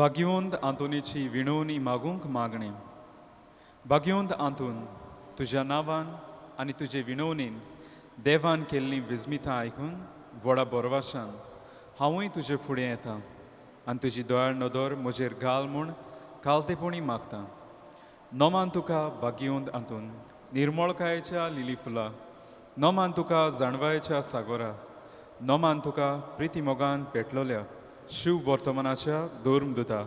भाग्यवंत आंतोनीची विणवणी मागूंक मागणें. भाग्यवंत आंतोन, तुज्या नांवान आनी तुजे विणवणीन देवान केल्लीं विस्मितां आयकून व्हडा बोरवाशान हांवूय तुजे फुडें येता आनी तुजी दयाळ नदर म्हजेर घाल म्हूण कालतेपणी मागता. नोमान तुका भाग्यवंत आंतोन, निर्मळकायेच्या लिली फुलां, नोमान तुका जाणवायेच्या सागोरा, नोमान तुका प्रिती मोगान पेटलोल्या शिव वर्तमानाच्या धर्मदुता,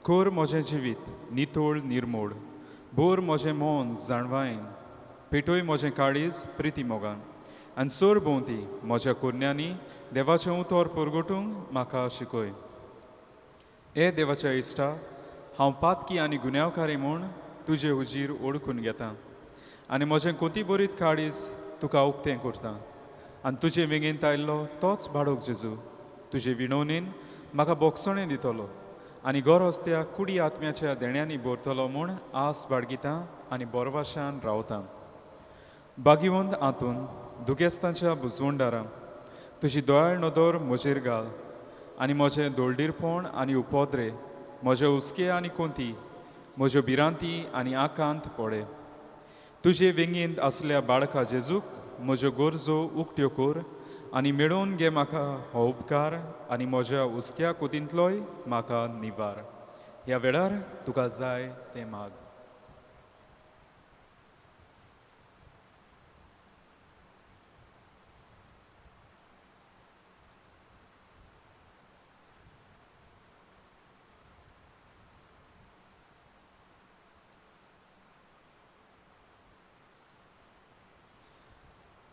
कोर म्हजें जिवीत नितोळ निर्मोड, बोर म्हजें मन जाणवायेन, पेटोय म्हजें काळीज प्रिती मोगान आनी सोर भोंवती म्हज्या कोरण्यांनी देवाचें उतर परगटूंक म्हाका शिकय. हे देवाच्या इश्टा, हांव पातकी आनी गुन्यांवकारी म्हूण तुजे हुजीर ओळखून घेता आनी म्हजें कोती बरीत काळीज तुका उक्तें करता आनी तुजे वेंगेंत आयिल्लो तोच बाळक जेजू तुजे विणवणेन म्हाका बोगसणें दितलो आनी गरज त्या कुडी आत्म्याच्या देण्यांनी भरतलो म्हूण आस बाळगिता आनी बोरवाशान रावता. भाग्यवंत आंतून, दुगेस्तांच्या बुजवंडारा, तुजी दयाळ नदर म्हजेर घाल आनी म्हजें दोळडीरपण आनी उपद्रे, म्हजे हुस्के आनी कोंती, म्हज्यो भिरांती आनी आकांत पडे. तुजे वेंगेंत आसल्या बाळका जेजूक म्हज्यो गरजो उक्त्यो कर आनी मेळोवन घे म्हाका हो उपकार आनी म्हज्या हुस्क्या कोतींतलोय म्हाका निवार. ह्या वेळार तुका जाय तें माग.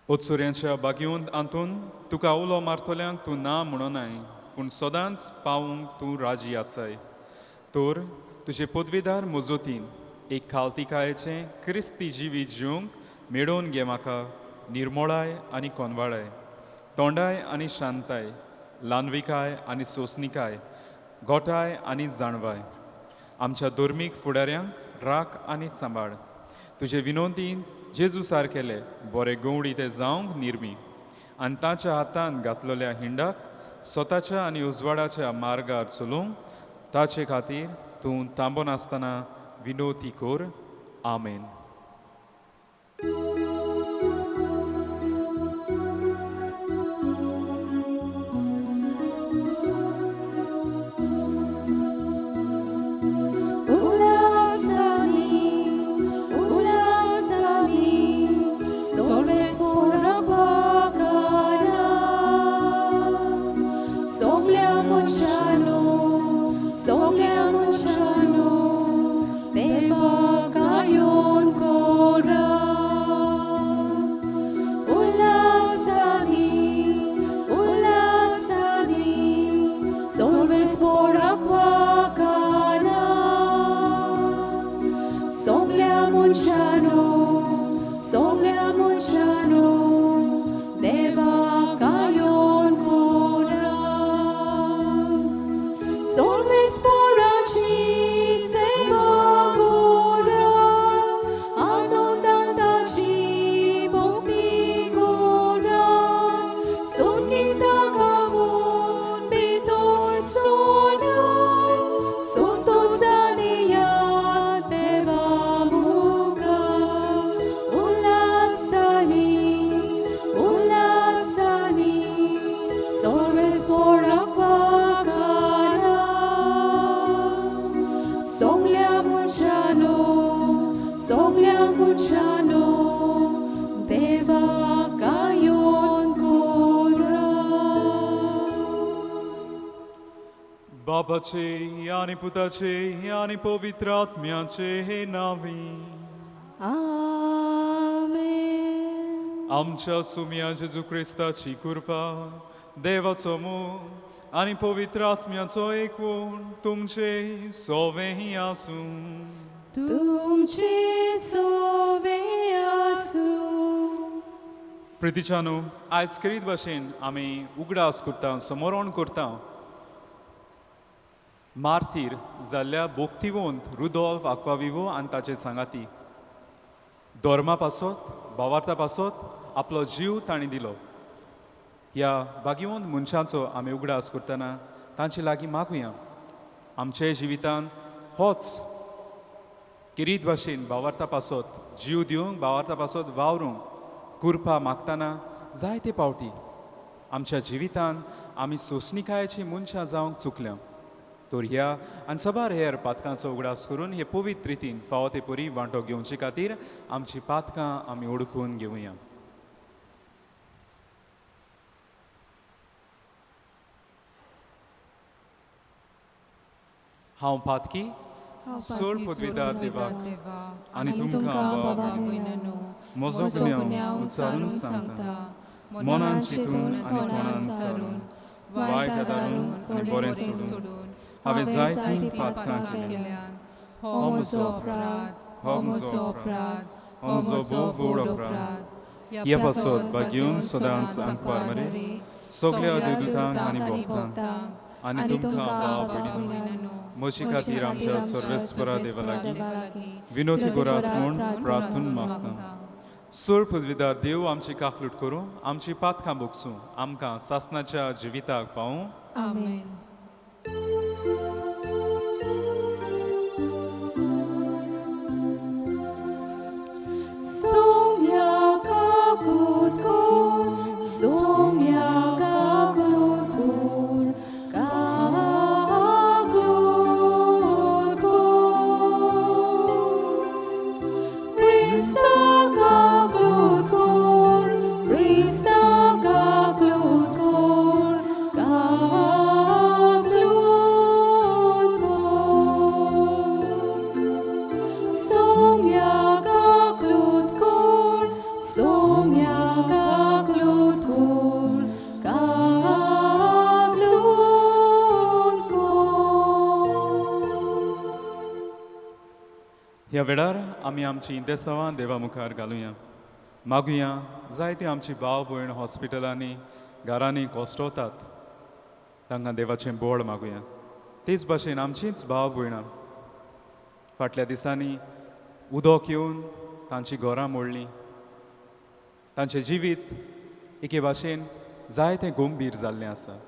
ओत्सुऱ्यांच्या भाग्यवंत आंतून, तुका उलो मारतल्यांक तूं ना म्हणनाय, पूण सदांच पावूंक तूं राजी आसाय. तर तुजे पदवीदार मजतीन एक खालतिकायेचें क्रिस्ती जिवीत जिवंक मेळोवन घे म्हाका निर्मोळाय आनी कोनवाळाय, तोंडाय आनी शांताय, ल्हानविकाय आनी सोंसणिकाय, गोठाय आनी जाणवाय. आमच्या धर्मीक फुडाऱ्यांक राख आनी सांबाळ. तुजे विनोदीन जेजू सारकेले बरे गवडी ते जावंक निर्मी आनी ताच्या हातान घातलेल्या हिंडाक स्वताच्या आनी उजवाडाच्या मार्गार चलोवंक ताचे खातीर तूं थांबनासतना विनोती कर. आमेन. Ulasani, ulasani, solves pura pakara. Soglea munciano, soglea munciano, deva kayon kora. Ulasani, ulasani, solves pura pakara. Soglea munciano, soglea munciano, deva kayon kora. Solves poraci se gora, ano tantaci bokti gora, sun kita kavun bitor sonan, sunto sania deva muka. Ulasani, ulasani, solves pora pakara. Soglea munciano, soglea munciano, deva kayon kora. बापाचे आनी पुताचे आनी पवित्र आत्म्याचे नांवी. आमेन. आमच्या सुम्या जेजू क्रिस्ताची कृपा, देवाचो मोग आनी पवित्र आत्म्याचो एकवण तुमचे सोवेंय आसूं. तुमचे सोवे आसूं. प्रितीच्यानू, आयज करीत भाशेन आमी उगडास करता, समरण करता मार्थीर जाल्ल्या भोक्तिवंत रुदोल्फ आक्वाविवो आनी ताचे सांगाती. धर्मा पासत, भावार्था पासत आपलो जीव तांणी दिलो. ह्या भाग्यवंत मनशांचो आमी उगडास करतना तांचे लागीं मागुया. आमच्या जिवितान होच किरीत भाशेन भावार्था पासत जीव दिवंक, भावार्था पासत वावरूंक कुरपा मागतना जायते पावटी आमच्या जिवितान आमी सोंसणिकायेची मनशां जावंक चुकल्या. तर ह्या आनी साबार हेर पातकांचो उगडास करून हे पवित्र रितीन फावो ते परी वांटो घेवचे खातीर आमची पातकां आमी ओळखून घेवया. हांव पातकी सोड पदवीदार देवाक आनी तुमकां बाबा भयणांनो म्हजो गुन्यांव उच्चारून सांगता, मनान चिंतून आनी तोंडान चारून, वायट आदारून आनी बरें सोडून हांवें जायतीं पातकां केल्यात. हो म्हजो अपराध, हो म्हजो अपराध, हो म्हजो व्हड अपराध. ह्या पासत भाग्योन सदांच आंकवार मरे, सगल्या देवदूतांक आनी भक्तांक आनी तुमकां भाव भयणींनो म्हजे खातीर आमच्या सर्वेस्परा देवा लागीं विनोती करात म्हूण प्रार्थून मागता. सोळ पदवीदार देव आमची काकलूट करूं, आमची पातकां भोगसूं, आमकां सासनाच्या जिविताक पावूं. आमेन. ह्या वेळार आमी आमची इंतेसांवां देवा मुखार घालुया, मागुया. जायती आमची भाव भयण हॉस्पिटलांनी घरांनी कोश्टवतात, तांकां देवाचें बळ मागुया. तेच भाशेन आमचींच भाव भयणां फाटल्या दिसांनी उदक येवन तांची घरां मोडलीं, तांचें जिवीत एके भाशेन जायतें गंभीर जाल्लें आसा.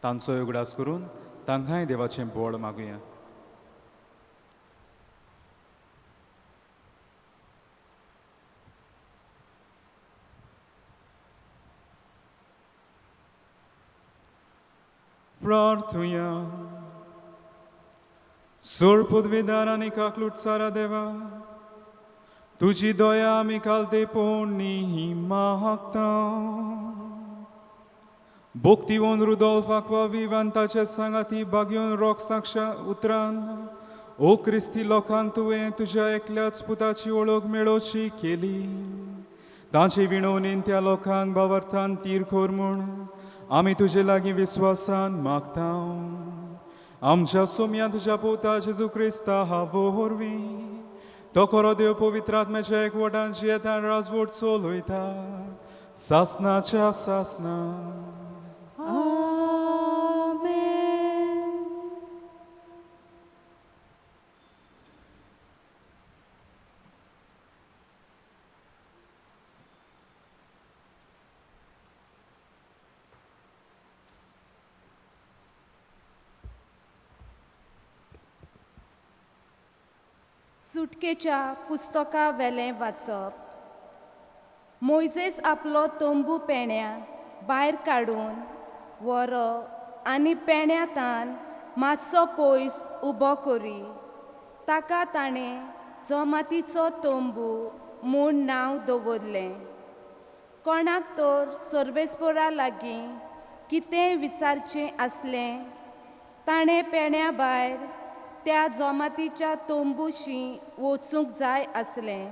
तांचो उगडास करून तांकांय देवाचें बळ मागुया. प्रार्थुया. सोड पदवीदार आनी काकलूट सारा देवा, तुजी दया आमी कालते पोडणी मागता. भक्तिवन रुदोल्फ आक्वाविवान ताचे सांगाती बागयोन रोक साक्षा उतरान ओ क्रिस्ती लोकांक तुवें तुज्या एकल्याच पुताची वळख मेळोवची केली. तांचे विणवणीन त्या लोकांक भावार्थान तीर कर म्हूण आमी तुजे लागीं विस्वासान मागता. आमच्या सोम्या तुज्या पुता जेजू क्रिस्ता हावो वरवीं तो खरो देव पवित्र आत्म्याच्या एकवटान जियेता राजवट चलयता सासनाच्या सासना. सुटकेच्या पुस्तका वेलें वाचप. मोयजेस आपलो तंबू पेण्या भायर काडून वरो आनी पेण्यातान मातसो पयस उबो करी. ताका ताणें जमातीचो तंबू म्हूण नांव दवरलें. कोणाक तर सर्वेस्परा लागीं कितें विचारचें आसलें ताणें पेण्या भायर त्या जमातीच्या तंबूशी वचूंक जाय आसलें.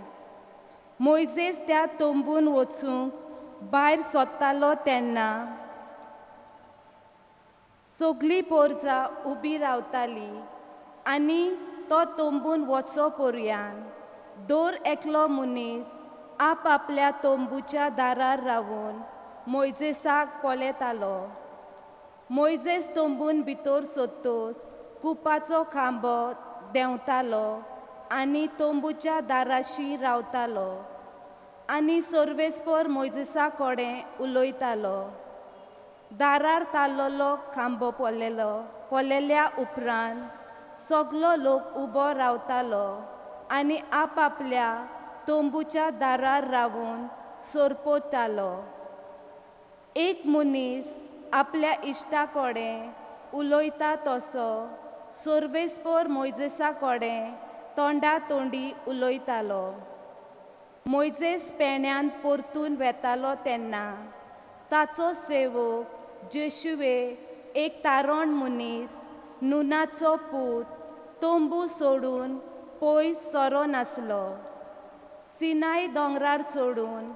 मोयजेस त्या तंबून वचूंक भायर सोदतालो तेन्ना सगली पोरजा उबी रावताली आनी तो तंबून वचो पर्यान दर एकलो मनीस आपआपल्या तंबूच्या दारार रावून मोयजेसाक पळयतालो. मोयजेस तंबून भितर सोदतोच कुपाचो खांबो देंवतालो आनी तंबूच्या दाराशी रावतालो आनी सर्वेस्पर मोयजेसा कडेन उलयतालो. दारार ताल्लोलो खांबो पळयलो. पळयल्या उपरांत सगलो लोक उबो रावतालो आनी आपआपल्या तंबूच्या दारार रावून सोरपतालो. एक मनीस आपल्या इश्टा कडेन उलयता तसो सर्वेस्पोर मोयजेसा कडेन तोंडा तोंडी उलयतालो. मोयजेस पेण्यान परतून वेतालो तेन्ना ताचो सेवक जेशुवे एक तारण मनीस नुनाचो पूत तंबू सोडून पयस सरो नासलो. सिनाय दोंगरार चडून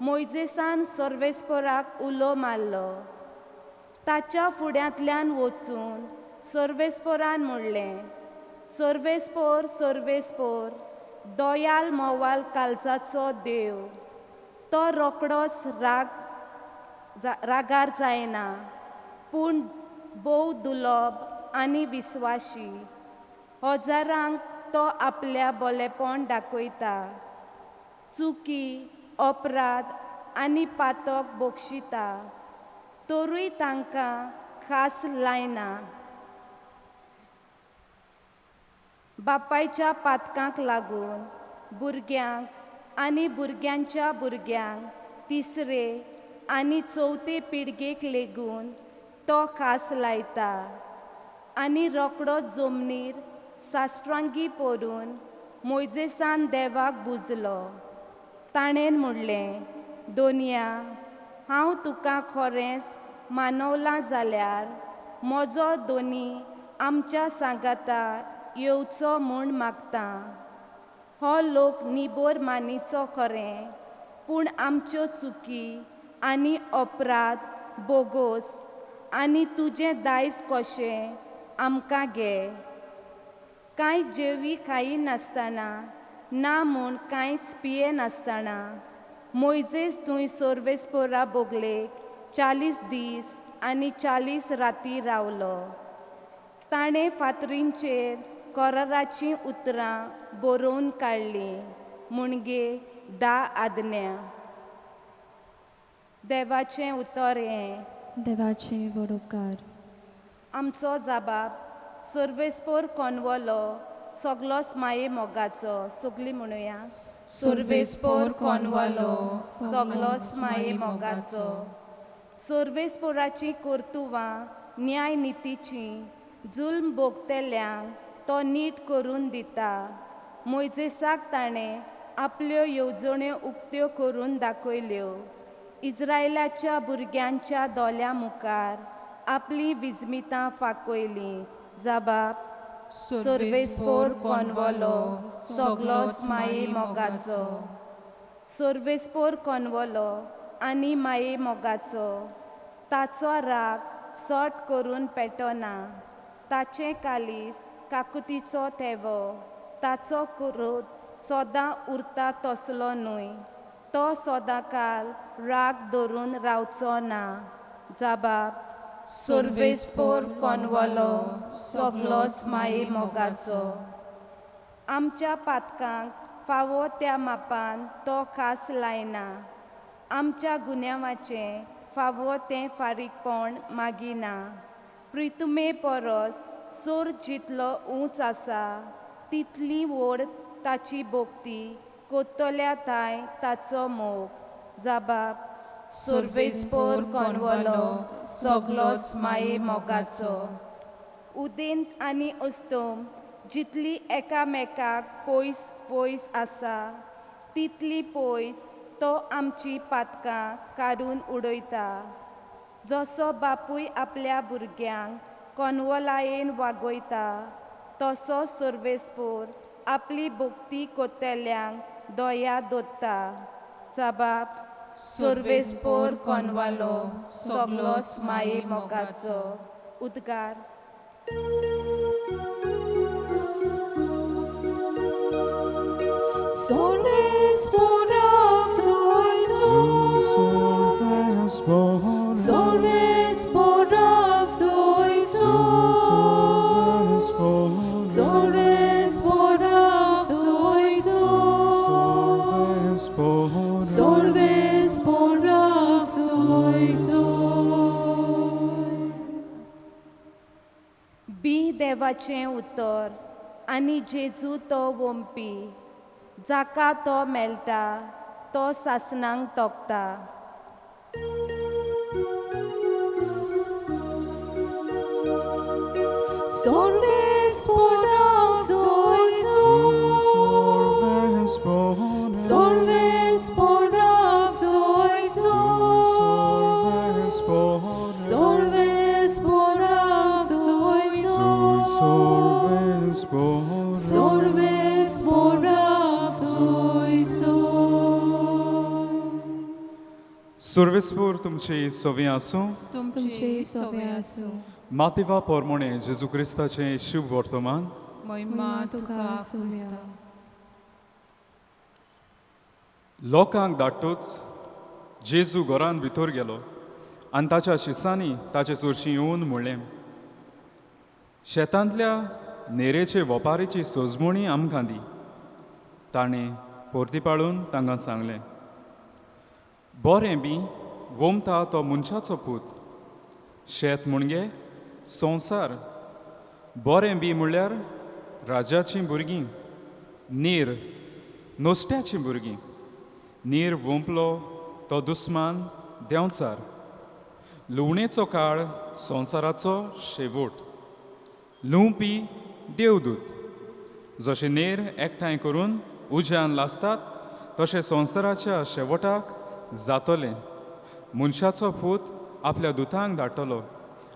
मोयजेसान सर्वेस्पोराक उलो मारलो. ताच्या फुड्यांतल्यान वचून सर्वेस्पोरान म्हणलें, सर्वेस्पोर सर्वेस्पोर, दोयाल मोवाल कालजाचो देव, तो रोकडोच रागार जायना, पूण भोव दुलोब आनी विस्वाशी. हजारांक तो आपल्या बोलेपण दाखयता, चुकी अपराध आनी पातक बक्षिता, तरूय तांकां खास लायना. बापायच्या पातकांक लागून भुरग्यांक आनी भुरग्यांच्या भुरग्यांक तिसरे आनी चवथे पिळगेक लेगून तो खास लायता. आनी रोकडो जमनीर साश्ट्रांगी पडून मोयजेसान देवाक बुजलो. ताणें म्हणलें, दोनया, हांव तुका खरेंच मानवलां जाल्यार म्हजो दोनी आमच्या सांगाता येवचो म्हूण मागता. हो लोक निबोर मानीचो खरें, पूण आमच्यो चुकी आनी अपराध बोगोस आनी तुजें दायज कशें आमकां घे. कांय जेवी खायी नासतना ना म्हूण कांयच पिये नासतना मोयजेस थंय सर्वेस्पोरा बोगलेक 40 दीस आनी 40 राती रावलो. ताणें फातरींचेर कराराचीं उतरां बरोवन काडलीं, म्हणजे 10 आज्ञा. देवाचें उतर हें. देवाचे व्हड उपकार. आमचो जाबाब सर्वेस्पोर कोनवलो सगलोच माये मोगाचो. सगलीं म्हणुया, सर्वेस्पोर कोनवालो सगलोच माये मोगाचो. सर्वेस्पोराचीं कर्तुवां न्याय नितीचीं, जुल्म भोगतल्यांक तो नीट करून दिता. मोयजेसाक ताणें आपल्यो येवजण्यो उक्त्यो करून दाखयल्यो. इज्रायलाच्या भुरग्यांच्या दोळ्यां मुखार आपलीं विजमितां फांकयलीं. जाबाब सर्वेस्पोर कोनवलो सगलोच माये मोगाचो. सर्वेस्पोर कोनवलो आनी माये मोगाचो. ताचो राग सट करून पेटना, ताचें कालीस काकुतीचो तेवो. ताचो क्रोध सदां उरता तसलो न्हय, तो सदांकाल राग धरून रावचो ना. जाबाब सर्वेस्पोर कोनवलो सगलोच माये मोगाचो. आमच्या पातकांक फावो त्या मापान तो खास लायना, आमच्या गुन्यांवाचें फावो तें फारीकपण मागिना. प्रितुमे परस सोर जितलो उंच आसा तितली व्हड ताची भोक्ती कोत्तल्या थांय ताचो मोग. जाबाब सर्वेस्पोर कोनवलो सगलोच माये मोगाचो. उदेंत आनी अस्तम जितली एकामेकाक पयस पयस आसा तितली पयस तो आमची पातकां काडून उडयता. जसो बापूय आपल्या भुरग्यांक कोनवलायेन वागयता तसो सर्वेस्पोर आपली भक्ती कोत्तल्यांक दया दवरता. जाबाब सर्वेस्पोर कोनवालो सगलोच माये मोगाचो. उद्गार. Solves por soy. देवाचें उतर आनी जेजू तो वोमपी जाका तो मेळटा तो सासणांक तोखता. सर्वेस्पोर तुमचे सोवे आसूं. तुमचे सोवे आसूं. मातेवा पोरमोणे जेजू क्रिस्ताचें शुभ वर्तमान. महिमा तुका सोव्या. लोकांक धाडटूच जेजू घरान भितर गेलो आनी ताच्या शिसांनी ताचे चोरशी येवन म्हणलें, शेतांतल्या नेरेचे वपारीची सोजमणी आमकां दी. ताणें परती पाळून तांकां सांगलें, बरें बी वोमता तो मनशाचो पूत, शेत म्हणगे संवसार, बरें बी म्हणल्यार राजाचीं भुरगीं, नीर नोस्ट्याचीं भुरगीं, नीर वोंपलो तो दुस्मान देंवचार, लुवणेचो काळ संवसाराचो शेवट, लुवपी देवदूत, जशें नेर एकठांय करून उज्यान लासतात तशें संवसाराच्या शेवटाक जातलें. मनशाचो पूत आपल्या दुतांक धाडटलो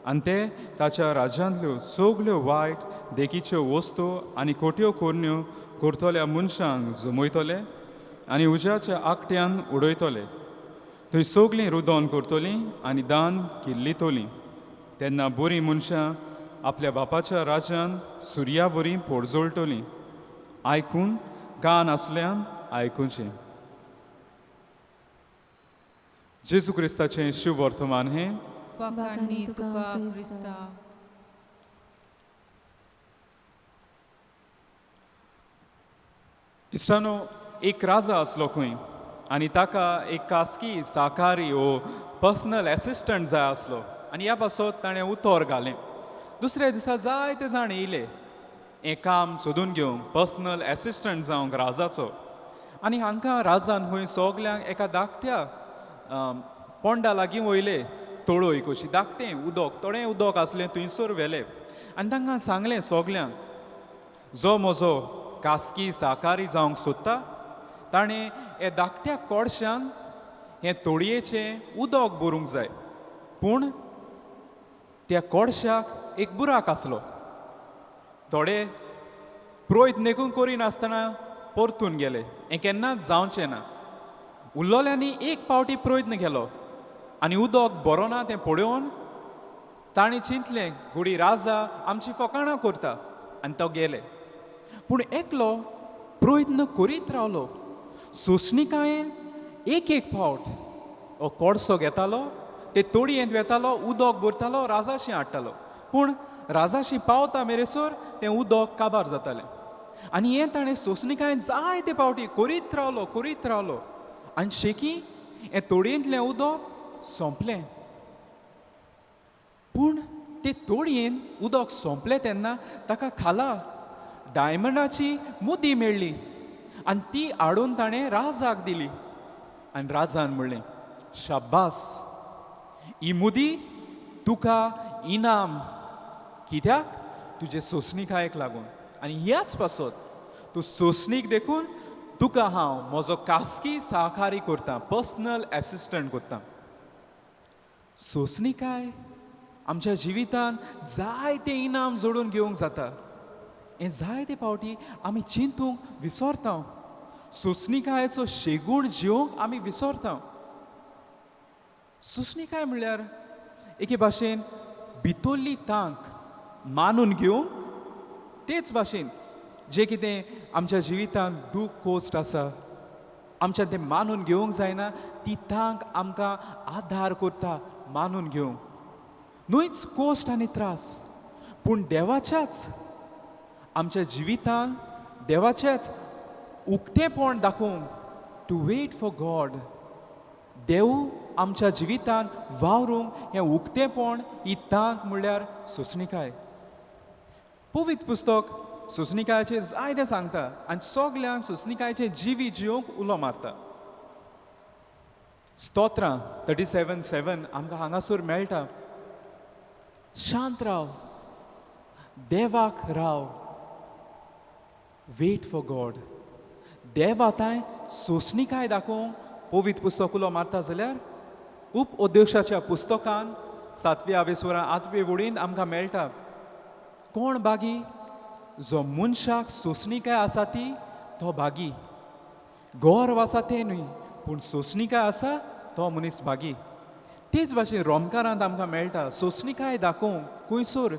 आनी ते ताच्या राज्यांतल्यो सगल्यो वायट देखीच्यो वस्तू आनी खोट्यो कोरण्यो करतल्या मनशांक जमयतले आनी उज्याच्या आकट्यान उडयतले. थंय सगलीं रुदोन करतलीं आनी दान किल्लितलीं. तेन्ना बरीं मनशां आपल्या बापाच्या राज्यान सुर्या वरी पोरजोळटलीं. आयकून कान आसल्यान आयकुचें. जेजू क्रिस्ताचें शुभ वर्तमान हें. वाखाणी तुका क्रिस्ता. इश्टानो, एक राजा आसलो खंय आनी ताका एक खासगी साकारी वो पर्सनल एसिस्टंट जाय आसलो आनी ह्या पासत ताणें उतर घालें. दुसऱ्या दिसा जायते जाण येयले हें काम सोदून घेवंक, पर्सनल एसिस्टंट जावंक राजाचो. आनी हांकां राजान खंय सगल्यांक एका धाकट्या पोंडा लागीं वयले, तळय कशी धाकटें उदक, थोडें उदक आसलें थंयसर व्हेलें आनी तांकां सांगलें सगल्यांक, जो म्हजो खासगी साकारी जावंक सोदता ताणें हे धाकट्या कोडशान हें तोडयेचें उदक भरूंक जाय. पूण त्या कोडशाक एक बुराक आसलो. थोडे प्रयत्न देखून करिनासतना परतून गेले, हें केन्नाच जावचें ना. उल्लोल्यांनी एक पावटी प्रयत्न केलो आनी उदक बरो ना तें पळोवन ताणें चिंतलें, गुडी राजा आमची फकाणां करता, आनी तो गेले. पूण एकलो प्रयत्न करीत रावलो. सोंसणिकायेन एक एक फावट हो कोडसो घेतालो, ते तोडयेंत वेतालो, उदक भरतालो, राजाशी हाडटालो. पूण राजाशी पावता मेरेसर तें उदक काबार जातालें. आनी हें ताणें सोंसणिकायेन जायते फावटी करीत रावलो, करीत रावलो आनी शेकी हें तोडयेंतलें उदक सोंपलें. पूण ते तोडयेन उदक सोंपलें तेन्ना ताका खाला डायमंडाची मुदी मेळ्ळी आनी ती हाडून ताणें राजाक दिली. आनी राजान म्हणलें, शाब्बास, ही मुदी तुका इनाम, कित्याक तुजे सोंसणिकायेक लागून. आनी ह्याच पासत तूं सोंसणीक देखून तुका हांव म्हजो खासगी सहकारी करता, पर्सनल एसिस्टंट करता. सोंसणिकाय आमच्या जिवितांत जायते इनाम जोडून घेवंक जाता. हें जायते फावटी आमी चिंतूंक विसरता. सोंसणिकायेचो शेगूण जिवंक आमी विसरता. सोंसणिकाय म्हणल्यार एके भाशेन भितरली तांक मानून घेवंक, तेच भाशेन जें कितें आमच्या जिवितांत दूख कोश्ट आसा आमच्या तें मानून घेवंक जायना, ती तांक आमकां आदार करता मानून घेवंक. न्हूच कोश्ट आनी त्रास, पूण देवाच्याच आमच्या जिवितांत देवाचेच उक्तेपण दाखोवंक, टू वेट फॉर गॉड, देव आमच्या जिवितांत वावरूंक हें उक्तेपण, ही तांक म्हणल्यार सोंसणिकाय. पवित्र पुस्तक सोंसणिकायेचेर जायतें सांगता आनी सगल्यांक सोंसणिकायेचें जिवीत जिवंक उलो मारता. स्तोत्रां 37:7 आमकां हांगासर मेळटा. शांत राव, देवाक राव, वेट फॉर गॉड. देव आतां सोंसणिकाय दाखोवंक पवित्र पुस्तक उलो मारता जाल्यार उप उद्देशाच्या पुस्तकान सातव्या आवेसवरा आठवे वडीन आमकां मेळटा, कोण बागी जो मनशाक सोंसणिकाय आसा ती तो भागी. गर्व आसा तें न्हय, पूण सोंसणिकाय आसा तो मनीस भागी. तेच भाशेन रोमकारांत आमकां मेळटा सोंसणिकाय दाखोवंक खंयसर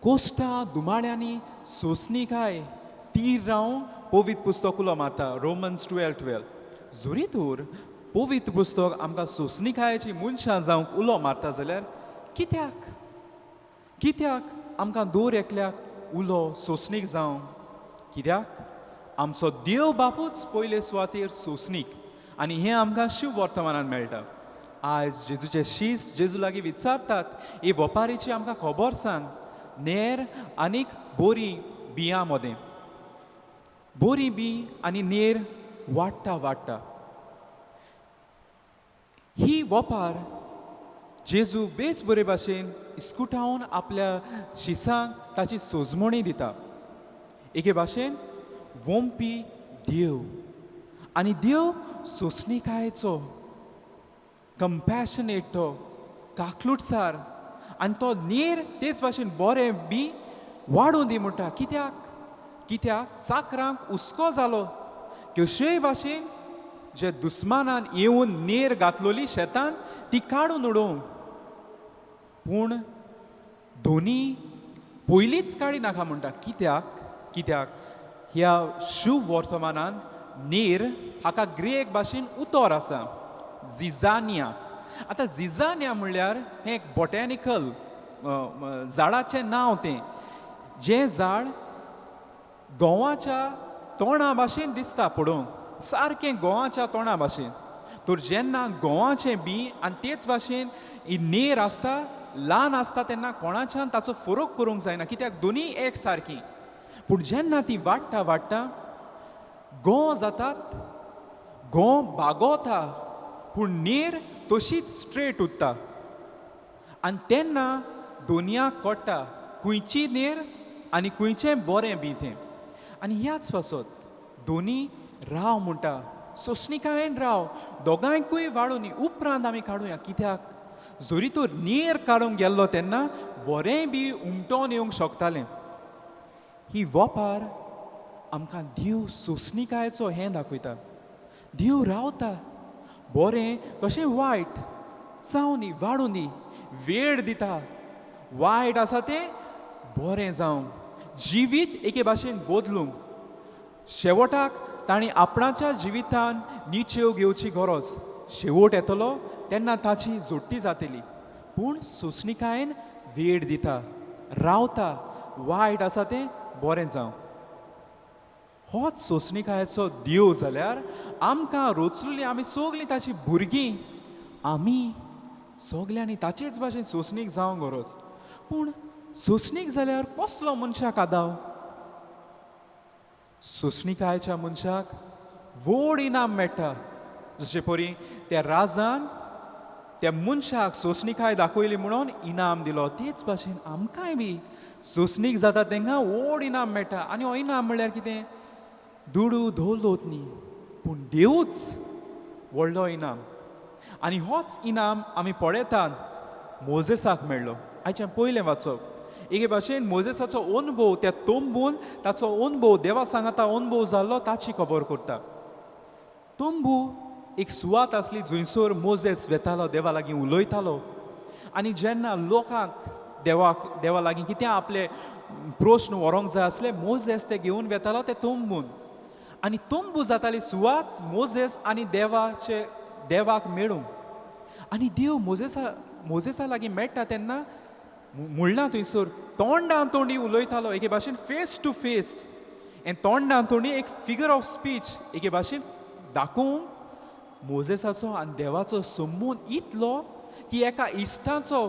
कोश्टां दुमाळ्यांनी सोंसणिकाय तीर रावंक पवित्र पुस्तक उलो मारता, रोमन्स 12:12. जरी तर पवित्र पुस्तक आमकां सोंसणिकायेची मनशां जावंक उलो मारता जाल्यार कित्याक कित्याक आमकां दर एकल्याक उलो सोंसणीक जावंक? कित्याक आमचो देव बापूच पयले सुवातेर सोंसणीक आनी हें आमकां शिव वर्तमानान मेळटा. आयज जेजूचे शीस जेजू लागीं विचारतात, ही वपारीची आमकां खबर सांग, नेर आनीक बोरी बियां मदें. बोरी बी आनी नेर वाडटा वाडटा. ही वपार जेजू बेस बरे भाशेन इस्कुटावन आपल्या शिसांक ताची सोजमणी दिता. एके भाशेन वोमपी देव आनी देव सोंसणिकायेचो, कंपॅशनेट, तो काकलुटसार आनी तो नेर तेच भाशेन बरें बी वाडूं दी म्हणटा. कित्याक कित्याक चाकरांक हुस्को जालो, कशेय भाशेन जे दुस्मानान येवन नेर घातलोली शेतान ती काडून उडोवंक, पूण दोनी पयलींच काडी नाका म्हणटा. कित्याक कित्याक ह्या शुभ वर्तमानान नेर हाका ग्रेक भाशेन उतर आसा झिजानिया. आतां झिजानिया म्हणल्यार हें एक बॉटॅनिकल झाडाचें नांव, तें जें झाड गोवाच्या तोंडा भाशेन दिसता पळोवंक, सारकें गोवाच्या तोंडा भाशेन. तर जेन्ना गोवाचें बी आनी तेच भाशेन ही नेर आसता, ल्हान आसता तेन्ना कोणाच्यान ताचो फरक करूंक जायना, कित्याक दोनूय एक सारकी. पूण जेन्ना ती वाडटा वाडटा गोंव जातात, गोंव बागवता, पूण नेर तशीच स्ट्रेट उरता आनी तेन्ना दोनयाक कळटा खंयची नेर आनी खंयचें बरें बी तें. आनी ह्याच पासत दोनी राव म्हणटा, सोंसणिकायेन राव, दोगांयकूय वाडून उपरांत आमी काडुया. कित्याक जरी तर नेर काडूंक गेल्लो तेन्ना बरें बी उमटोन येवंक शकतालें. ही वपार आमकां देव सोंसणिकायेचो हें दाखयता. देव रावता, बरें तशें वायट जावं दी, वाडूं दी, वेळ दिता, वायट आसा तें बरें जावं, जिवीत एके भाशेन बदलूंक. शेवटाक तांणी आपणाच्या जिवितान निचेव घेवची गरज, शेवट येतलो तेन्ना ताची जोडटी जातली. पूण सोंसणिकायेन वेळ दिता, रावता, वायट आसा तें बरें जावं. होच सोंसणिकायेचो देव जाल्यार आमकां रोचलेली आमी सगलीं ताची भुरगीं, आमी सगल्यांनी ताचेच भाशेन सोंसणीक जावंक गरज. पूण सोंसणीक जाल्यार कसलो मनशाक आदाव? सोंसणिकायेच्या मनशाक व्हड इनाम मेळटा. जशे परी त्या राजान त्या मनशाक सोंसणिकाय दाखयली म्हणून इनाम दिलो, तेच भाशेन आमकांय बी सोंसणीक जाता तेंकां व्हड इनाम मेळटा. आनी हो इनाम म्हणल्यार कितें? दुडू दौलत न्ही, पूण देवूच व्हडलो इनाम. आनी होच इनाम आमी पळयतात मोजेसाक मेळ्ळो. आयचें पयलें वाचप एके भाशेन मोजेसाचो अनुभव, त्या तंबून ताचो अनुभव, देवा सांगाता अनुभव जाल्लो ताची खबर करता. तंबू एक सुवात आसली जंयसर मोजेस वेतालो, देवा लागीं उलयतालो. आनी जेन्ना लोकांक देवाक देवा लागीं कितें आपले प्रश्न व्हरोंक जाय आसले, मोजेस ते घेवन वेतालो ते तंबून. आनी तंबू जाताली सुवात मोजेस आनी देवाचे देवाक मेळूंक. आनी देव मोजेसा लागीं मेळटा तेन्ना म्हणलां थंयसर तोंडां तोंडी उलयतालो, एके भाशेन फेस टू फेस. आनी तोंडां तोंडी एक फिगर ऑफ स्पीच, एके भाशेन दाखोवंक मोजेसाचो आनी देवाचो संबंद इतलो की एका इश्टाचो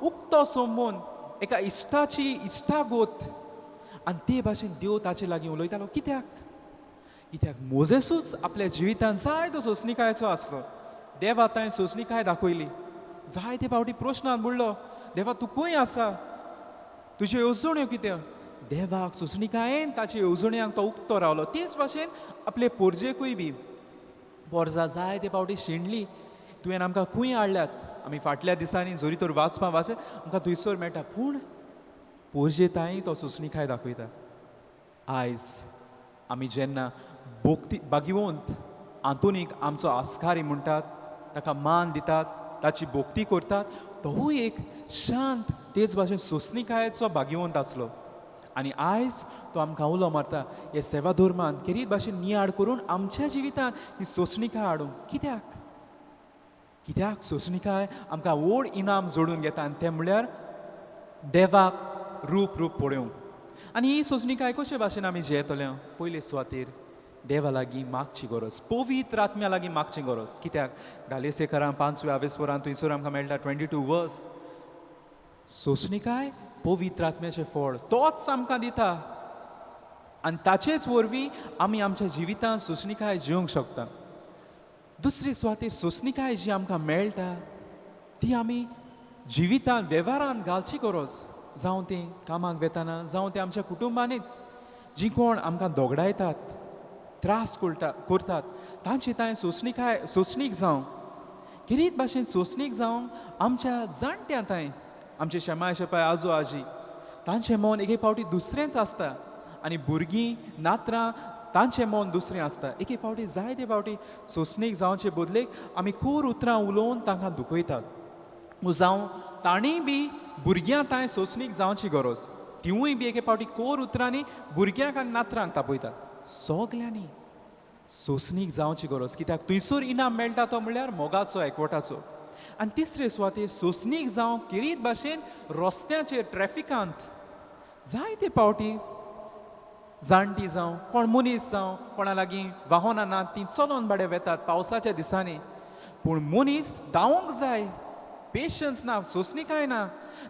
उक्तो संबंद, एका इश्टाची इश्टागत. आनी ते भाशेन देव ताचे लागीं उलयतालो. कित्याक? कित्याक मोजेसूच आपल्या जिवितान जायतो सोंसणीकायेचो आसलो. देवा ताणें सोंसणीकाय दाखयली. जायते फावटी प्रश्नान बुडलो, देवा तूं खंय आसा, तुज्यो येवजण्यो कितें? देवाक सोंसणीकायेन ताचे येवजण्यांक तो उक्तो रावलो. तेच भाशेन आपले पोरजेकूय बी पोरजा जायते फावटी शिणली, तुवें आमकां खंय हाडल्यात? आमी फाटल्या दिसांनी जरी तर वाचपा वाचत आमकां थंयसर मेळटा, पूण पोरजे ताई तो सोंसणीकाय दाखयता. आयज आमी जेन्ना भोक्ती भाग्यवंत आंतोनीक आमचो आस्कारी म्हणटात, ताका मान दितात, ताची भोक्ती करतात, तोवूय एक शांत तेच भाशेन सोंसणीकायेचो भाग्यवंत आसलो. आनी आयज तो आमकां उलो मारता हे सेवा धर्मान खेरीत भाशेन नियाळ करून आमच्या जिवितांत ही सोंसणीकाय हाडूंक. कित्याक? कित्याक सोंसणीकाय आमकां व्हड इनाम जोडून घेता, आनी तें म्हणल्यार देवाक रूप रूप पळोवंक. आनी ही सोंसणीकाय कशे भाशेन आमी जियेतले? पयले सुवातेर देवा लागीं मागची गरज, पवित्र आत्म्या लागीं मागची गरज. कित्याक गालेसेकरां 5व्या आवेसपोरान थंयसर आमकां मेळटा 22 वर्स. सोंसणीकाय पवित्र आत्म्याचें फळ तोच आमकां दिता आनी ताचेच वरवीं आमी आमच्या जिवितांत सोंसणीकाय जिवंक शकता. दुसरे सुवातेर सोंसणीकाय जी आमकां मेळटा ती आमी जिवितांत वेव्हारांत घालची गरज. जावं तें कामाक वेताना, जावं तें आमच्या कुटुंबांनीच जीं कोण आमकां दोगडायतात, त्रास करतात, तांचे तांय सोंसणीकाय सोंसणीक जावं, खेरीत भाशेन सोंसणीक जावं आमच्या जाणट्यां तांय, आमचे शेमाय शेपाय आजो आजी, तांचें मन एक एक फावटी दुसरेंच आसता आनी भुरगीं नातरां तांचें मन दुसरें आसता. एक एक फावटी जायते फावटी सोंसणीक जावचे बदलेक आमी कोर उतरां उलोवन तांकां दुखयतात. जावं तांणीय बी भुरग्यां तांय सोंसणीक जावची गरज, तिवूय बी एके फावटी कोर उतरांनी भुरग्यांक आनी नातरांक तापयतात. सगल्यांनी सोंसणीक जावची गरज, कित्याक थंयसर इनाम मेळटा तो म्हणल्यार मोगाचो, एकवटाचो. आनी तिसरे सुवातेर सोंसणीक जावं खेरीत भाशेन रस्त्याचेर ट्रॅफिकांत जायते फावटी जाणटी जावं कोण मनीस जावं कोणा लागीं वाहनां ना तीं चलोन बाडे वेतात पावसाच्या दिसांनी, पूण मनीस धांवंक जाय, पेशन्स ना, सोंसणीकाय ना.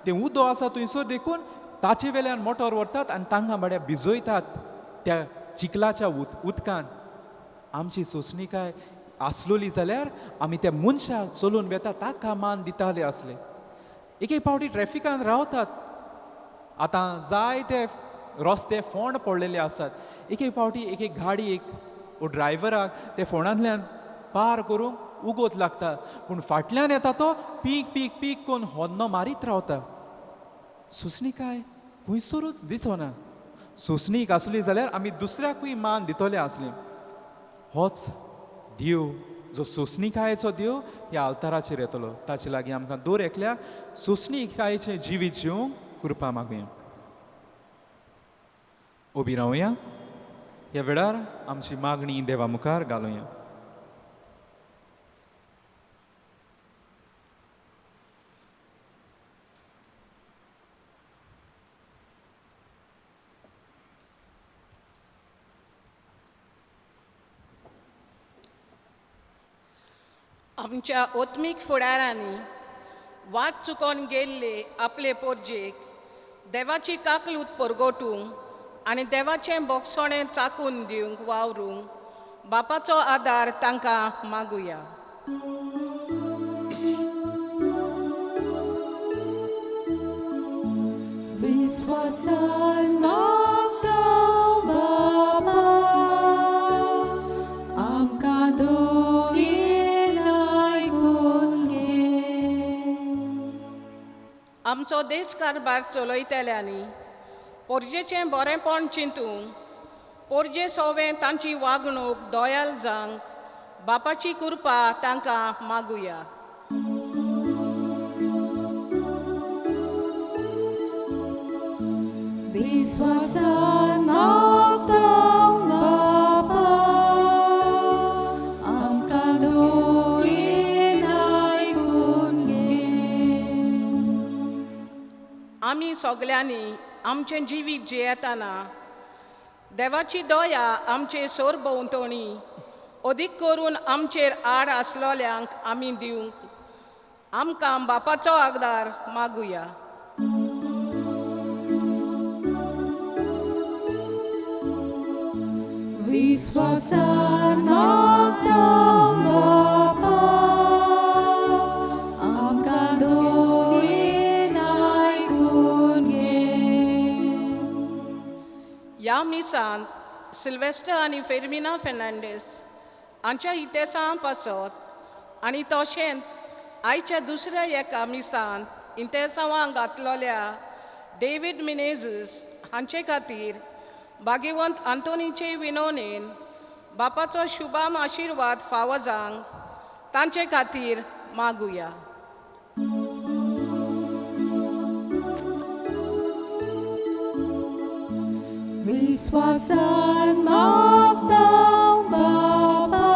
तें उदो आसा थंयसर देखून ताचे वेल्यान मोटोर व्हरतात आनी तांकां बाड्या भिजयतात त्या चिखलाच्या उदकान. आमची सोंसणीकाय आसलोली जाल्यार आमी त्या मनशाक चलून वेता ताका मान दिताले आसले. एक एक फावटी ट्रॅफिकान रावतात, आतां जायते रस्ते फोंड पडलेले आसात. एक एक फावटी एक एक गाडी एक ड्रायव्हराक ते फोंडांतल्यान पार करूंक उगोत लागता, पूण फाटल्यान येता तो पीक पीक पीक करून होन्नो मारीत रावता. सोंसणीकाय खंयसरूच दिसना. सोंसणीक आसली जाल्यार आमी दुसऱ्याकूय मान दितले आसले. होच देव जो सोंसणीकायेचो देव ह्या आल्ताराचेर येतलो, ताचे लागीं आमकां दर एकल्याक सोंसणीकायेचें जिवीत जिवंक कृपा मागुया. उबी रावया, ह्या वेळार आमची मागणी देवा मुखार घालुया. आमच्या ओत्मीक फुडारांनी वाट चुकोन गेल्ले आपले पोरजेक देवाची काकलूत परगटूंक आनी देवाचें बोगसणें चाकून दिवंक वावरूंक बापाचो आदार तांकां मागुया. विस्वासान मागता बाबा आमकां दोगीन आयकून घे. आमचो देश कारभार चलयतल्यांनी पोरजेचें बरेंपण चिंतूंक, पोरजे सोवें तांची वागणूक दयाल जावंक बापाची कृपा तांकां मागुया. विस्वासान मागता बाबा आमकां दोगीन आयकून घे. आमी सगल्यांनी आमचें जिवीत जियेतना देवाची दया आमचे सरभोंवतणी अदीक करून आमचेर आड आसलोल्यांक आमी दिवंक आमकां बापाचो आदार मागुया. विस्वासान मागता बापा आमकां दोगीन आयकून घे. ह्या मिसान सिल्वेस्टर आनी फेर्मिना फेर्नांडीस हांच्या इतेसां पासत आनी तशेंच आयच्या दुसऱ्या एका मिसान इंतेसांवांक घातलोल्या डेवीड मिनेझीस हांचे खातीर भाग्यवंत आंतोनीचे विनोनेन बापाचो शुभाम आशिर्वाद फावो जावंक तांचे खातीर मागुया. विस्वासान मागता बापा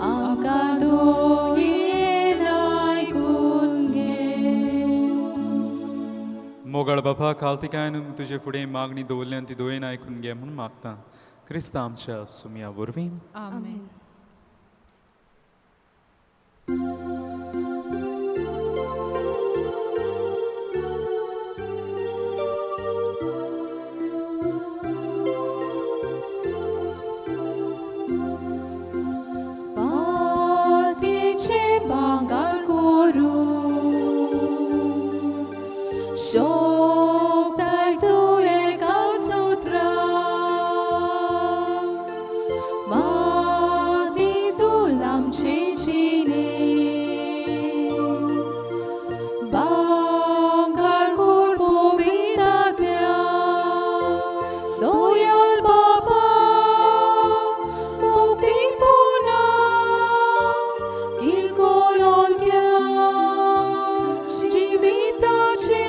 आमकां दोगीन आयकून घे. मोगाळ बापा, कालतिकायन तुजे फुडें मागणी दवरल्यान ती दोयेन आयकून घे म्हूण मागता, क्रिस्ता आमच्या सुमया वरवीं. आमेन. पातीचे भांगर करून शोभताय तूं एका सुत्रा माती तूं आमचे जिणे भांगर कोर पवित्रात्म्या दयाळ बापा मुक्ती पुना किलकोलोलक्या जिविताचे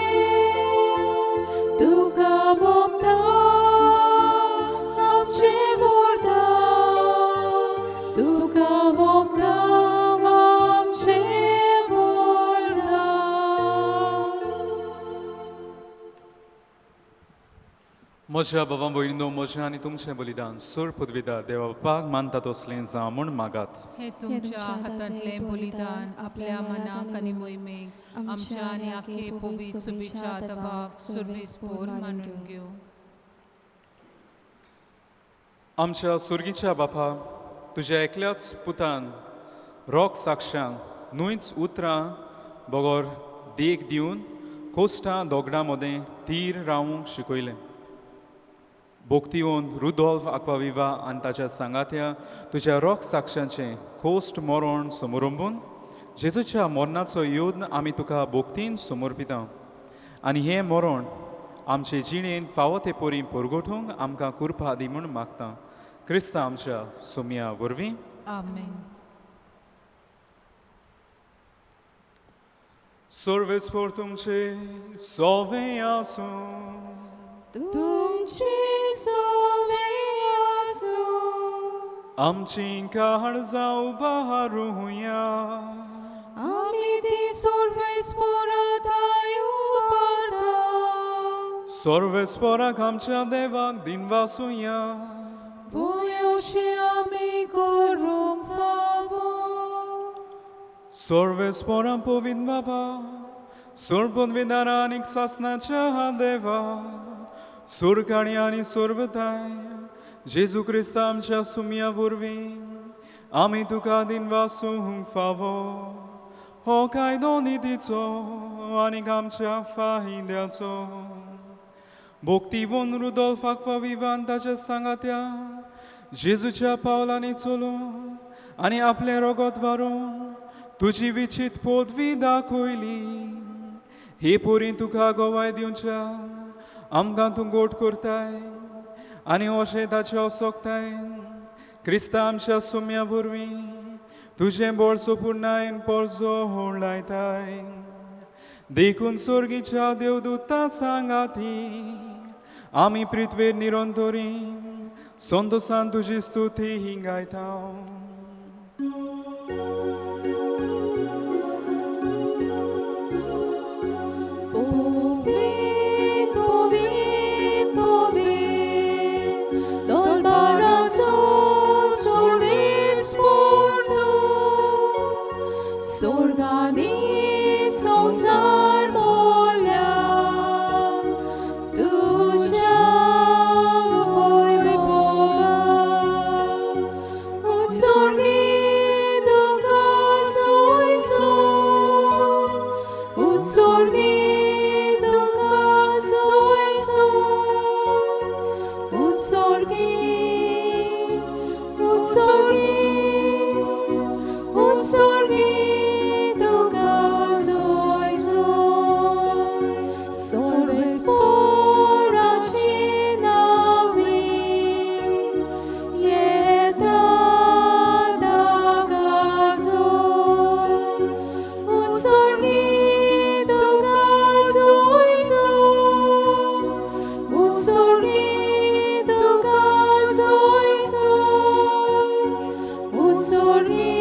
तुका भोगता आमचे व्हरता तुका भोगता आमचे व्हरता. म्हज्या बाबा भयणीनो, म्हजें आनी तुमचें बलिदान सोर पदवीदार देवा बापाक मानता तसलें जावं म्हूण मागात. हे तुमच्या हातांतलें बलिदान आपल्या मनाक आनी मोहिमेक आमच्या आनी आखे पवित्र सुबेच्या दबाक सुरवेस पोर मानून घेवं. आमच्या सुर्गीच्या बापा, तुज्या एकल्याच पुतान रोग साक्षान न्हूयच उतरां बगर देख दिवन कोश्टां दोगडां मदें थीर रावूंक शिकयलें. भोक्तिवंत रुदोल्फ आक्वाविवा आनी ताच्या सांगात्या तुज्या रोग साक्षांचें कोश्ट मरण समरंबून जेजूच्या मरणाचो यत्न आमी तुका भोक्तीन समर्पिता आनी हें मरण आमचे जिणेन फावो ते परी परगटूंक आमकां कुरपा दी म्हूण मागता, क्रिस्ता आमच्या सोमया वरवीं. आमेन. सर्वेस्पोर तुमचे सोवे आसूं. तुमचे सोवे आसूं. आमची काळजां उबारुया. आमी ती सर्वेस्पोराताय उबारता. सर्वेस्पोराक आमच्या देवाक दिनवासुया. वय अशें आमी करूंक फावो. सर्वेस्पोरा पवित्र बाबा, सोरपदवीदार आनीक सासनाच्या देवा, सुरकाणी आनी सोरवताय जेजू क्रिस्ता आमच्या सुमया वरवीं आमी तुका दिनवासूंक फावो. हो कायदो नितीचो आनीक आमच्या फायद्याचो. भोक्तीवोन रुदोल्फ आक्वाविवान ताच्या सांगात्या जेजूच्या पावलांनी चलून आनी आपलें रोगत वारून तुजी विचीत पदवी दाखयली. हे पोरी तुका गवाय दिवच्या आमकां तूं गोट करताय आनी अशें ताचें असोकताय क्रिस्ता आमच्या सुम्या वरवीं तुजें बळ सोपुर्णायन पोरजो लायताय. देखून सोर्गीच्या देवदूता सांगाती आमी पृथ्वेर निरंतरी संतोसान तुजी स्तुती गायता. पवित्र पवित्र पवित्र दरबाराचो सर्वेस्पोर तूं स्वर्गांनी संवसार भरल्या तुज्या वैभवान. उत्सर्गी, उत्सर्गी, उत्सर्गी तुका जोय जोय. सर्वेस्पोराची नावी येता ताका जोय. उत्सर्गी तुका जोय जोय. उत्सर्गी तुका जोय जोय. उत्सर्गी,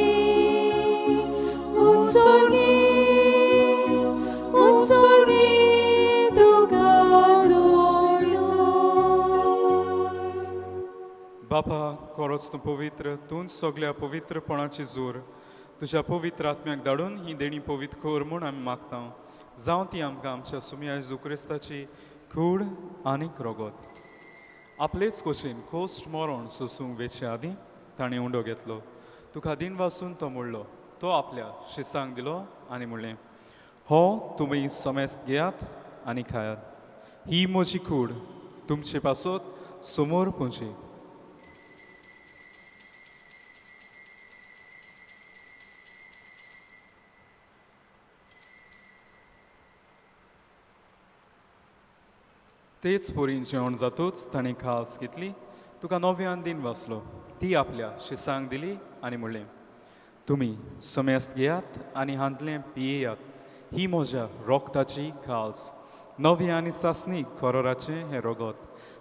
उत्सर्गी, उत्सर्गी तुका जोय जोय. बापा कोरोच तूं पवित्र, तूंच सगल्या पवित्रपणाची जोर. तुज्या पवित्र आत्म्याक धाडून ही देणी पवित्र कर म्हूण आमी मागता. जावं ती आमकां आमच्या सुमया जेजू क्रिस्ताची कूड आनीक रोगोत. आपलेच कोशीन खोस्ट मरण सोसूंक वेचे आदीं ताणें उंडो घेतलो, तुका दिन वासून तो मोडलो, तो आपल्या शिसांक दिलो आनी म्हणलें, हो तुमी समेस्त घेयात आनी खायात, ही म्हजी कूड तुमचे पासत समोर पुंची. तेच पोरीन जेवण जातूच ताणें खाल्स घेतली, तुका नव्यान दिन वाचलो, ती आपल्या शिसांक दिली आनी म्हणलें, तुमी समेस्त घेयात आनी हांतलें पियेयात, ही म्हज्या रोगताची खाल्स, नवी आनी सासणी खरोराचें हें रोगत,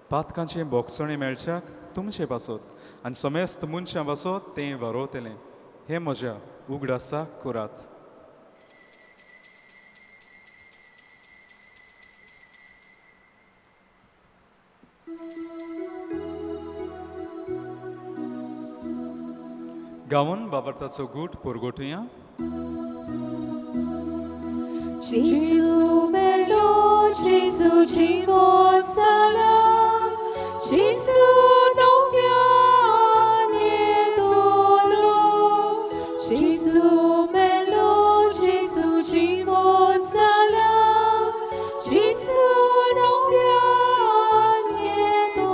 पातकांचें बोगसणें मेळच्याक तुमचे पासत आनी समेस्त मनशां पासत तें वरोवतलें. हें म्हज्या उगडासाक करात. गावन बाबर्ताचो गूट पोरगोटुया. Gesù bello, Gesù जिवंत जाला, Gesù नव्यान येतलो. Gesù bello, Gesù जिवंत जाला, Gesù नव्यान येतलो.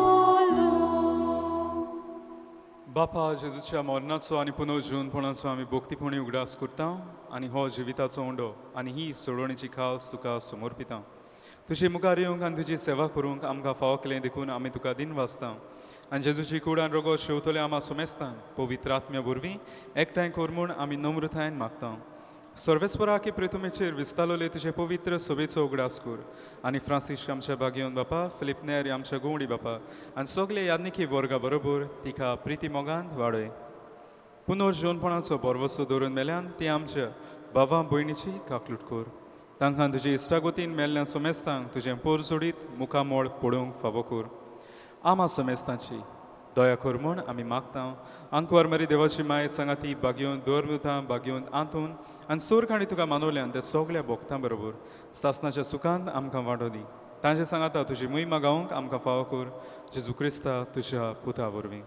बापा जेजूच्या मरणाचो आनी पुनर्जीवनपणाचो आमी भक्तीपणी उगडास करता आनी हो जिविताचो उंडो आनी ही सोडवणीची खास तुका समर्पिता. तुजे मुखार येवंक आनी तुजी सेवा करूंक आमकां फावो केलें देखून आमी तुका दिन वाचता आनी जेजूची कूड आनी रोगो शेवतले आमा सुमेस्तान पवित्र आत्म्या वरवीं एकठांय कर म्हूण आमी नम्रतायेन मागता. सर्वेस्परा की प्रितुमेचेर विस्तालोले तुजे पवित्र सोबेचो उगडास कर आनी फ्रांसीस आमच्या बागेवन बापा, फिलीप नेर आमच्या गोवडी बापा आनी सगळे यादनिकी वर्गा बरोबर तिका प्रिती मोगान वाडय. पुनर्जीवनपणाचो बरवसो दवरून मेल्यान ती आमच्या बाबा भयणीची काकलूट कर. तांकां तुजे इश्टागोतीन मेल्ल्या सोमेस्तांक तुजें पोर जोडीत मुखामोळ पळोवंक फावो कर. आमा सोमेस्तांची दया कर म्हूण आमी मागता. आंकवार मरी देवाची माय सांगाती बागेवन दोरमुतां बागेवन आंतून आनी सोर तुका मानवल्यान त्या सगल्या भोगतां बरोबर सासनाच्या सुखांत आमकां वांटो दी. तांचे सांगाता तुजी मोहिमा गावंक आमकां फावो कर. जेजू क्रिस्ता तुज्या पुता वरवीं.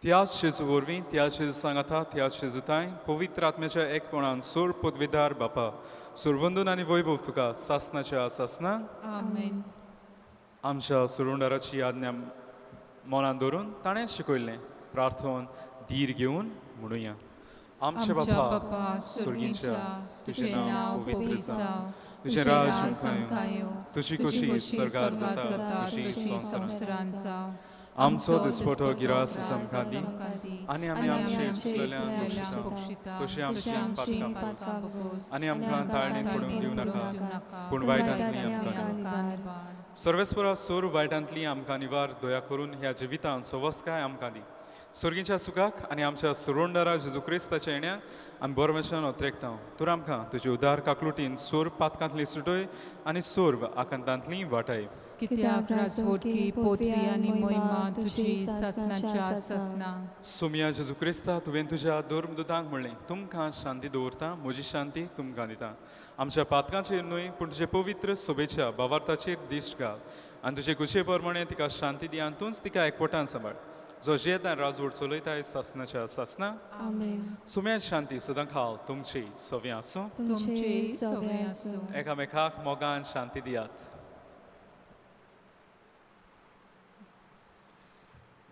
त्याच जेजू वरवीं, त्याच जेजू सांगाता, त्याच जेजू तांय पवित्र आत्म्याच्या एकपणान सोर पदवीदार बापा, सुरवंदून आनी वैभव तुका सासनाच्या सासना. आमेन. आमच्या सुरुंडाराची आज्ञा मनान दवरून ताणें शिकयल्लें प्रार्थन धीर घेवन म्हणुया. आमच्या बापा स्वर्गींच्या, तुजें नांव पवित्र जावं, तुजें राज आमकां येवं, तुजी खोशी स्वर्गार जाता तशी संवसारांत जावं. आमचो दिसपटो गिरास आमकां दी आनी आमी आमचे चुकलेल्यांक बक्षिता तशी आमची पातकां बोगस आनी आमकां ताळणेंत पडूंक दिवं नाका, पूण वायटांतली आमकां निवार. सर्वेस्परा सोर वायटांतली आमकां निवार. दया करून ह्या जिवितांत सवस्काय आमकां दी. स्वर्गीच्या सुखाक आनी आमच्या सुरोंडारा जेजू क्रिस्ताच्या येण्याक आमी बरमेशान ओत्रेकता. तूं आमकां तुजे उदार काकलुटीन सोर पातकांतली सुटय आनी सोर्व आकांतांतली वाटाय. कित्याक राजवटकी पोतवी आनी मोहिमा तुजी सासनाच्या सासना. सोमिया जेजू क्रिस्ता, तुवें तुज्या धर्मदूतांक म्हणलें, तुमकां शांती दवरता, म्हजी शांती तुमकां दिता. आमच्या पातकांचेर न्हय पूण तुजे पवित्र सोबेच्या बावार्थाचेर दिश्ट घाल आनी तुजे खुशे प्रमाणे तिका शांती दी आनी तूंच तिका एकवटान सांबाळ, जो जियेता राजवट चलयताय सासनाच्या सासना. आमेन. सुम्या शांती सदां खाल तुमची सव्यां आसूं. तुमची सगळें आसूं. एकामेकाक मोगान शांती दियात.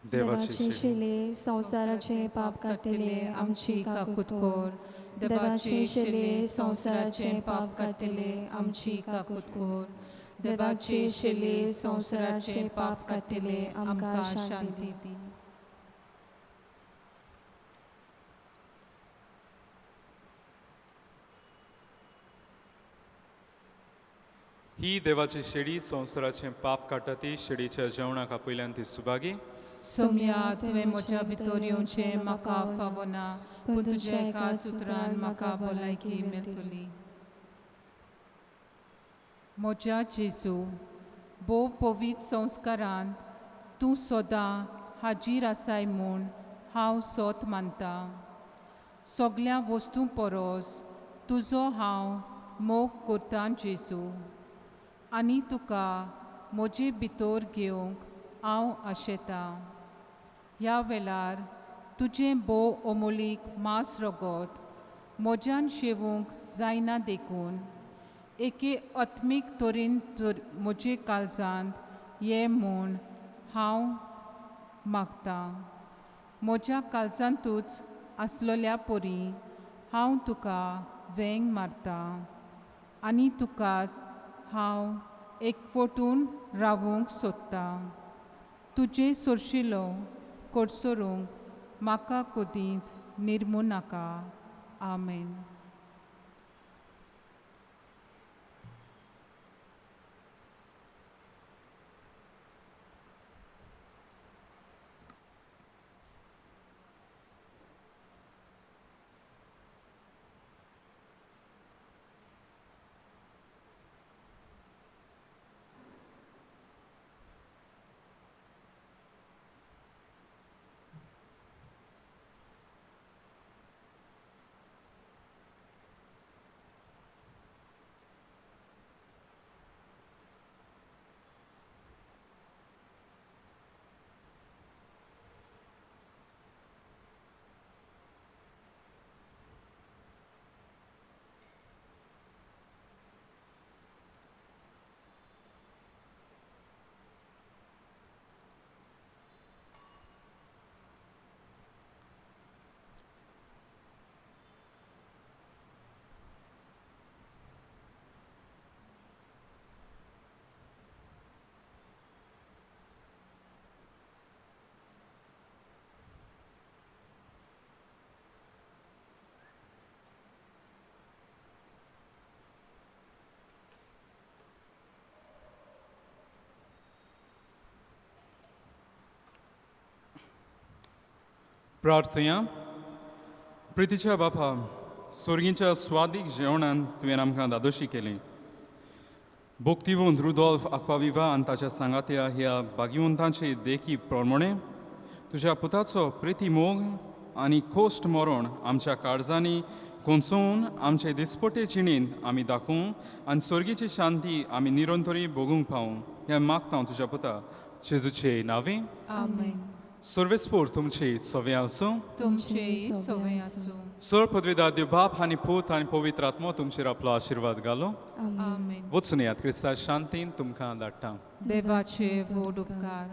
देवाची शिले संवसाराचे पाप काडटले आमची काकूत कर. देवाचे शिले संवसाराचे पाप काडटले आमची काकूत कर. देवाचे शिले संवसाराचे पाप काडटले आमकां शांती दी. ही देवाची शेडी संवसाराचें पाप काडटा ती शेडीच्या जेवणाक आपयल्यान ती सुभागी. सोम्या तुवें म्हज्या भितर येवचें म्हाका फावना, पूण तुज्या एकाच उतरान म्हाका भलायकी मेळटली. म्हज्या जेजू, भोव पवित्र संस्कारांत तूं सदां हाजीर आसाय म्हूण हांव सोत मानतां. सगल्या वस्तूं परस तुजो हांव मोग करतां जेजू, आनी तुका म्हजे भितर घेवंक हांव आशेतां. ह्या वेळार तुजें भोव अमोलीक मांस रगत म्हज्यान शेवूंक जायना देखून एके आत्मीक तरेन तर म्हजे काळजांत ये म्हूण हांव मागतां. म्हज्या काळजांतूच आसलेल्या परी हांव तुका वेंग मारतां आनी तुकाच हांव एकवटून रावूंक सोदतां. तुजे सोरशिलो कडसरूंक म्हाका कदींच निर्मू नाका. आमेन. प्रार्थया. प्रितीच्या बापा, सोर्गीच्या स्वादीक जेवणान तुवें आमकां दादोशी केली. भोक्तिवंत रुदोल्फ आक्वाविवा आनी ताच्या सांगात्या ह्या भाग्यवंतांचे देखी प्रमाणे तुज्या पुताचो प्रिती मोग आनी कोश्ट मरण आमच्या काळजांनी कोंचोवन आमचे दिसपटे जिणेंत आमी दाखोवं आनी सोर्गीची शांती आमी निरंतरी भोगूंक पावूं हें मागता तुज्या पुता जेजूचे नांवे. आमेन. सर्वेस्पोर तुमचे सवे आसूं. तुमचेय सवे आसूं. सर पदवीदार देव बाप आनी पूत आनी पवित्र आत्मो तुमचेर आपलो आशिर्वाद घालो. आमेन. वचून यात क्रिस्ता शांतीन तुमकां धाडटा. देवाचे व्हड उपकार.